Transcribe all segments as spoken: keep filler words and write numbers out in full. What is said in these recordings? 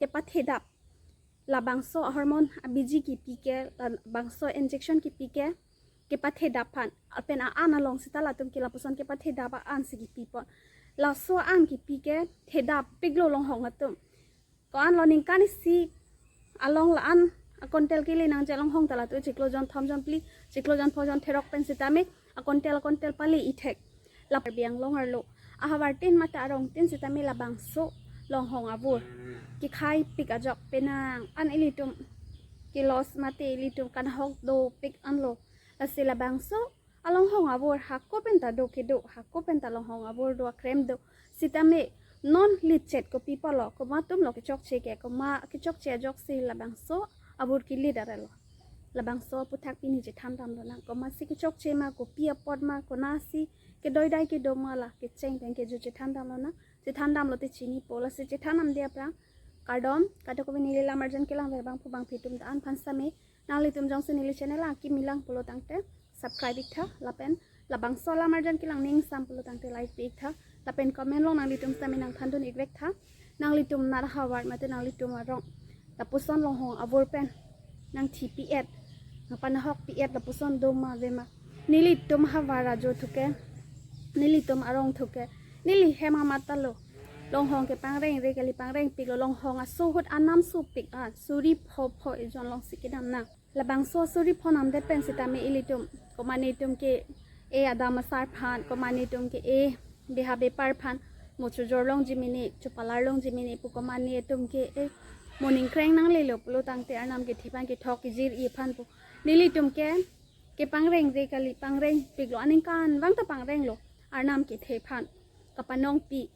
kepathedap, labangso ahormone abiji kipi ke, labangso injection kipi ke kepathedap aphan, lapen a-an along seta latum ke lapuson kepathedap a-an si kipi pon. Laso a-an kipi ke thedap piklo longhong atum. Ko-an lo, ningkan isi along la-an akontel kele nangji alonghong ta latum chiklo jon thom jon phli, chiklo jon pho jon therok pen sitame akontel akontel pale ithek. La Karbi Anglong arlo ahavar tin mate arong tin sitame labangso longhong avur kekhai pik ajok penang an ilitum ke-loss mate ilitum kanahok dopik anlo. Lasi labangso alonghong avur hako penta do kedo, hako penta longhong avur do akrem do. Sitame non litchet kopi apotlo, komat atumlo kechokche ke, komat kechokche ajoksi labangso avur kelit arelo. Labangso aphuthak pini chethan damlonang. Komatsi kechokche ma, kopi apot ma, konatsi kedoidai kedo ma, la kecheng pen kejo chethan damlonang. Chethan damlote chinipo, lasi chethan damde aphrang kardom. Kadokave neli lamarjan kelang ver bangphu bangphi atum ta an aphan sitame nanglitum jongsi neli channel akimi lang pulo tangte subscribe iktha, lapen labangso lamarjan kelang ning sam pulo tangte like pi iktha, lapen comment along nanglitum sitame nangthandun ikvektha. Nanglitum nat ahavar mate nanglitum arong lapuson longhong avur pen nangthipi-et, nangpanahokpi-et lapuson do ma ave ma. Nelitum ahavar ajo thuke, nelitum arong thuke, neli hem amat talo. Longhong kepangrengre kali, pangreng piklo, longhong aso ahut anam sopik an, suri pho pho ejon alongsi kedam nang. Labangso suri pho namdet pen sitame ilitum, komane atum ke-e adam asar aphan, komane atum ke-e beha bepar aphan, mo chojor longji mene, chopalar longji mene pu, komane atum ke-e mo ningkreng nanglelo pulo tangte arnam kethe aphan kethok kejir-i aphan pu. Nelitum ke kepangrengre kali, pangreng piklo, aningkanvang ta pangrenglo arnam kethe aphan kapanongpi.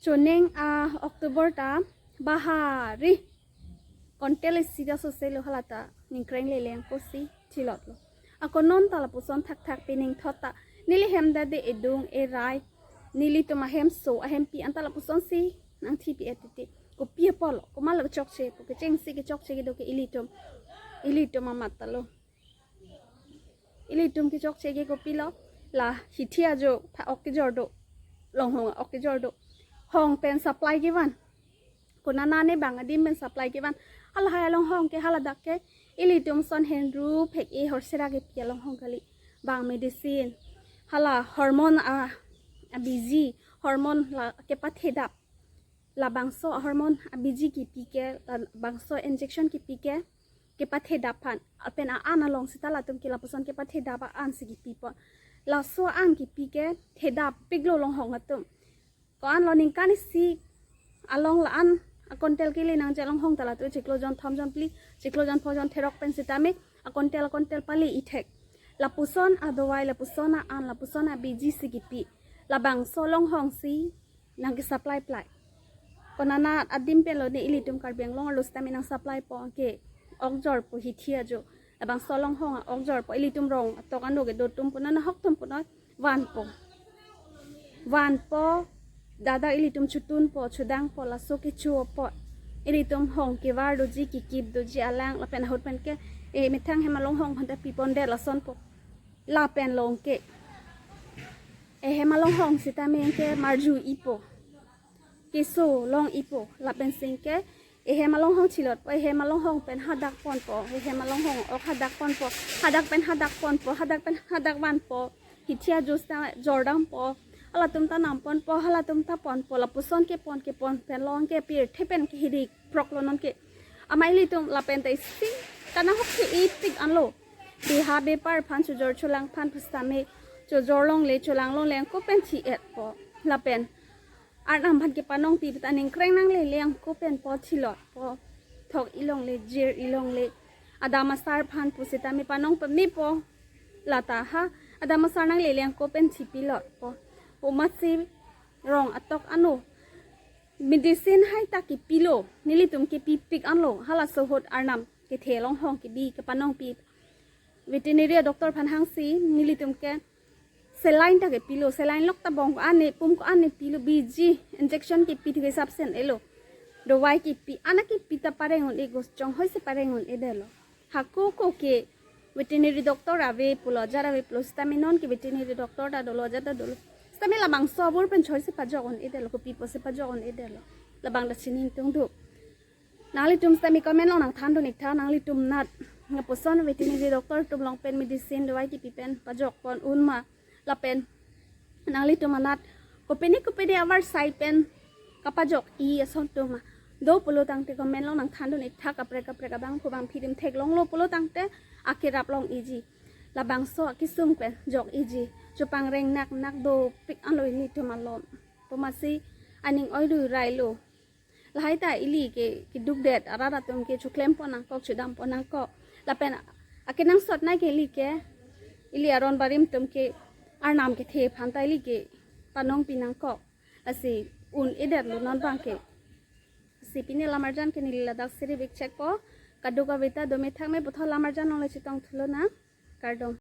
Choneng a October ta bahari kontel isi ta soselo, hala ta ningkreng leleng kosi thilotlo. Ako non ta lapuson thakthak pining thot ta neli hem ta de edung erai, nelitum ahemso ahempi anta lapusonsi nangthipi-et titi. Kopi apotlo, komatlo kechokche pu, kechengsi kechokche kedo ke ilitum, ilitum amat talo. Ilitum kechokche ke kopilo, la hithi ajo tha ok kejor do, longhong ok kejor do, hong pen supply kevan. Konana ne bang adim pen supply kevan. Halahai alonghong ke haladak ke ilitum ason henru phek-e horsera kepi alonghong kali. Bang medicine, hala hormone a, abiji, hormone la kepathedap, labangso ahormone abiji kipi ke, labangso injection kipi ke kepathedap aphan, lapen a-an along seta latum ke lapuson kepathedap a-an si kipi pon. Laso a-an kipi ke thedap piklo longhong atum. Ko-an lo, ningkan isi along la-an akontel kele nangji alonghong ta latum chiklo jon thom jon phli, chiklo jon pho jon therok pen sitame akontel akontel pale ithek. Lapuson adawai, lapuson a-an, lapuson abiji si kipi, labangso longhong si nangkesupply plai. Konana adim penlo ne ilitum Karbi Anglong arlo sitame nangsupply po ke okjor po hithi ajo. Labangso longhong a okjor po, ilitum rong atok ano kedo atum punoi, nahok atum punoi vanpo. Vanpo, dada ilitum chotun po, chodang po, laso kecho po. Ilitum hong kevar doji, kikip doji alang, lapen ahut pen ke, e, methang hem alonghong aphan ta pipondet lason po. Lapen long ke, e, hem alonghong sitame ke marju-i po, keso long-i po, lapen sing ke e hem alonghong chilot po, e hem alonghong pen hadak ponpo, e hem alonghong ok hadak ponpo, hadak pen hadak ponpo, hadak pen hadak vanpo, hithi ajo seta jordampo, halatum ta nam ponpo, halatum ta ponpo, lapuson kepon kepon pen long ke pirthe pen kehidik proklo non ke. Amei ilitum lapen ta isi kanahok ke ipik anlo. Beha bepar aphan, chojor cholang aphan pu sitame chojor longle, cholang longle, ako pen thi-et po. Lapen arnam aphan kepanongpi ta ningkreng nanglele ako pen po thilot po. Thok-i longle, jir-i longle. Adam asar aphan pu sitame panong pame po. Lata ha, adam asar nanglele ako pen thipilot po. Komatsi rong atok ano medicine hai ta kipilo, nelitum kepipik anlo, halaso ahut arnam kethe alonghong kebi kepanongpi. Veterinary doctor aphan hangsi nelitum ke saline ta kepilo, saline lok ta bong ko-an ne, pum ko-an ne pilo, biji injection kepi thu ke substance elo. Dawai kepi, ana kepi ta pareng un-e, gos chonghoi si pareng un-edetlo. Hako ako ke veterinary doctor ave pulo, ajat ave pulo, sitame non ke veterinary doctor ta dolo, ajat ta dolo. Sitame labangso avur pen choi si pajok un-edetlo, kopi apotsi pajok un-edetlo. Labang ta chiningtungduk. Nanglitum sitame comment along nangthandun ik tha, nanglitum anat lapuson veterinary doctor atum along pen medicine dawai kipi pen pajok pon un ma, lapen nanglitum anat kopine kopine avarsai pen kapajok-i ason atum ma do pulo tangte comment along nangthandun ik tha, kaprek kaprek abangphu bangphi adim theklonglo pulo tangte akerap long-iji. Labangso akesung pen jok-iji. Chopangreng nak nak dopik anlo ilitum alom. Pu masi aning oi lui rai lo. Lahai ta ili ke keduk det arat atum ke choklem pon nangkok, chodam pon nangkok. Lapen akenangsot nai ke ili ke, ili aron barim atum ke arnam kethe aphan ta ili ke panong pi nangkok. Lasi un-edetlo non abang ke. Lasi pini lamarjan ke neli ladak siri bik chek po. Kadokave ta dome thakme puthot lamarjan along le chetong thulo nang. Kardom.